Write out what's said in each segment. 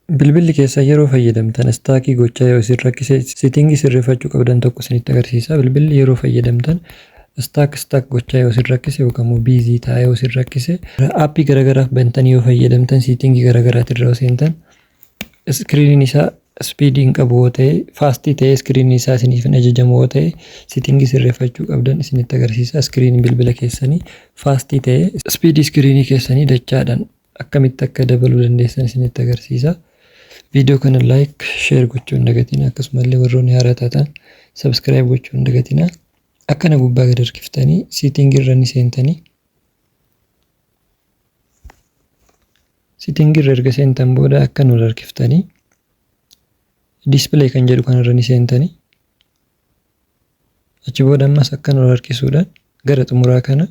Bilbilli keessan yeroo fayyadamtan stuck gochaa yoo isin rakkise, setting sirreeffachuu qabdan tokko isinitti agarsiisa. Bilbilli yeroo fayyadamtan stuck stuck gochaa yoo isin rakkise yookaan immoo busy taa'ee yoo isin rakkise, app garaagaraaf bantanii yoo fayyadamtan, setting garaagaraatiin irra seentan, screeniin isaa speed hin qabu yoo ta'e, fast ta'ee screeniin isaa isiniif hin ajajamu yoo ta'e, setting sirreeffachuu qabdan isinitti agarsiisa. Screeniin bilbila keessanii fast ta'ee speed screen keessanii dachaadhaan akkamitti akka dabaluu dandeessan isinitti agarsiisa. Viidiyoo kana like, share gochuu hin dagatina. Akkasumallee warroonni haaraa taatan subscribe gochuu hin dagatina. Akkana gubbaa gad harkiftanii setting irra ni seentanii. Setting irra erga seentan booda akka nu harkiftanii display kan jedhu kanarra ni seentanii. Achi booda ammas akka nu harkisuudhaan gara xumuraa kana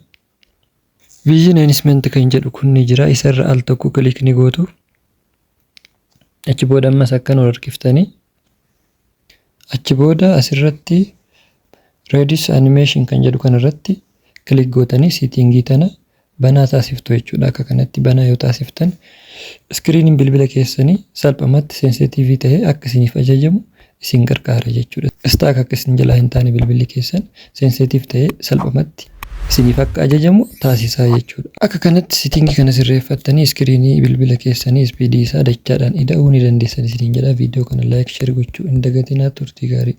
vision enhancement kan jedhu kun ni jira. Isarra al tokko click ni gootu. Achi booda ammas akka nu harkiftanii achi booda asirratti reduce animation kan jedhu kanarratti click gootanii setting tana banaa taasiftu jechuudha. Akka kanatti banaa yoo taasiftan, screeniin bilbila keessanii salphumatti sensitive ta'ee akka isiniif ajajamu isin gargaara jechuudha. Stuck akka isin jalaa hin taane, bilbilli keessan sensitive ta'ee salphumatti isiniif akka ajajamu taasisaa jechuudha. Akka kanatti setting kana sirreeffattanii screen bilbila keessanii speed isaa dachaadhaan ida'uu ni dandeessan isiniin jedha. Viidiyoo kana like, share gochuu hin dagatinaa. Turtii gaarii.